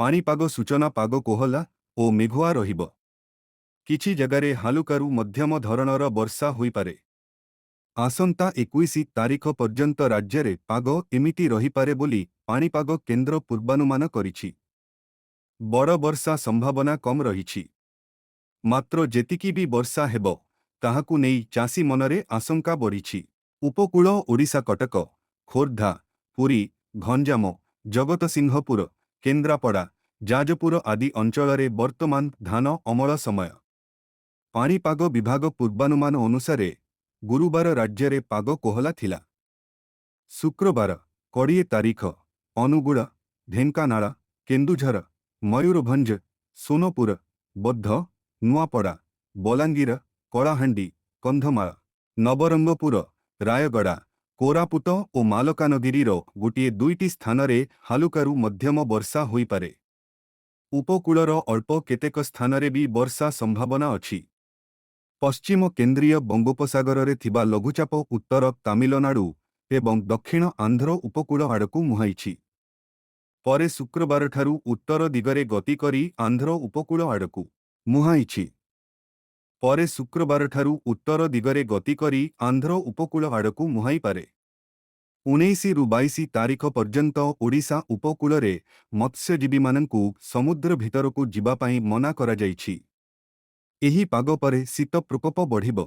ପାଣିପାଗ ସୂଚନା ପାଗ କୋହଲା ଓ ମେଘୁଆ ରହିବ। କିଛି ଜାଗାରେ ହାଲୁକାରୁ ମଧ୍ୟମ ଧରଣର ବର୍ଷା ହୋଇପାରେ। ଆସନ୍ତା 21 ତାରିଖ ପର୍ଯ୍ୟନ୍ତ ରାଜ୍ୟରେ ପାଗ ଏମିତି ରହିପାରେ ବୋଲି ପାଣିପାଗ କେନ୍ଦ୍ର ପୂର୍ବାନୁମାନ କରିଛି। ବଡ଼ ବର୍ଷା ସମ୍ଭାବନା କମ୍ ରହିଛି। ମାତ୍ର ଯେତିକି ବି ବର୍ଷା ହେବ, ତାହାକୁ ନେଇ ଚାଷୀ ମନରେ ଆଶଙ୍କା ବଢ଼ିଛି। ଉପକୂଳ ଓଡ଼ିଶା କଟକ, ଖୋର୍ଦ୍ଧା, ପୁରୀ, ଗଞ୍ଜାମ, ଜଗତସିଂହପୁର, କେନ୍ଦ୍ରାପଡ଼ା, ଯାଜପୁର ଆଦି ଅଞ୍ଚଳରେ ବର୍ତ୍ତମାନ ଧାନ ଅମଳ ସମୟ। ପାଣିପାଗ ବିଭାଗ ପୂର୍ବାନୁମାନ ଅନୁସାରେ ଗୁରୁବାର ରାଜ୍ୟରେ ପାଗ କୋହଲା ଥିଲା। ଶୁକ୍ରବାର 20 ତାରିଖ ଅନୁଗୁଳ, ଢେଙ୍କାନାଳ, କେନ୍ଦୁଝର, ମୟୂରଭଞ୍ଜ, ସୋନପୁର, ବୌଦ୍ଧ, ନୂଆପଡ଼ା, ବଲାଙ୍ଗୀର, କଳାହାଣ୍ଡି, କନ୍ଧମାଳ, ନବରଙ୍ଗପୁର, ରାୟଗଡ଼ା, କୋରାପୁଟ ଓ ମାଲକାନଗିରିର ଗୋଟିଏ ଦୁଇଟି ସ୍ଥାନରେ ହାଲୁକାରୁ ମଧ୍ୟମ ବର୍ଷା ହୋଇପାରେ। ଉପକୂଳର ଅଳ୍ପ କେତେକ ସ୍ଥାନରେ ବି ବର୍ଷା ସମ୍ଭାବନା ଅଛି। ପଶ୍ଚିମ କେନ୍ଦ୍ରୀୟ ବଙ୍ଗୋପସାଗରରେ ଥିବା ଲଘୁଚାପ ଉତ୍ତର ତାମିଲନାଡୁ ଏବଂ ଦକ୍ଷିଣ ଆନ୍ଧ୍ର ଉପକୂଳ ଆଡ଼କୁ ମୁହାଁଇଛି। ପରେ ଶୁକ୍ରବାରଠାରୁ ଉତ୍ତର ଦିଗରେ ଗତି କରି ଆନ୍ଧ୍ର ଉପକୂଳ ଆଡ଼କୁ ମୁହାଁଇଛି। ପରେ ଶୁକ୍ରବାରଠାରୁ ଉତ୍ତର ଦିଗରେ ଗତି କରି ଆନ୍ଧ୍ର ଉପକୂଳ ଆଡ଼କୁ ମୁହାଁଇପାରେ। 19ରୁ 22 ତାରିଖ ପର୍ଯ୍ୟନ୍ତ ଓଡ଼ିଶା ଉପକୂଳରେ ମତ୍ସ୍ୟଜୀବୀମାନଙ୍କୁ ସମୁଦ୍ର ଭିତରକୁ ଯିବା ପାଇଁ ମନା କରାଯାଇଛି। ଏହି ପାଗ ପରେ ଶୀତ ପ୍ରକୋପ ବଢ଼ିବ।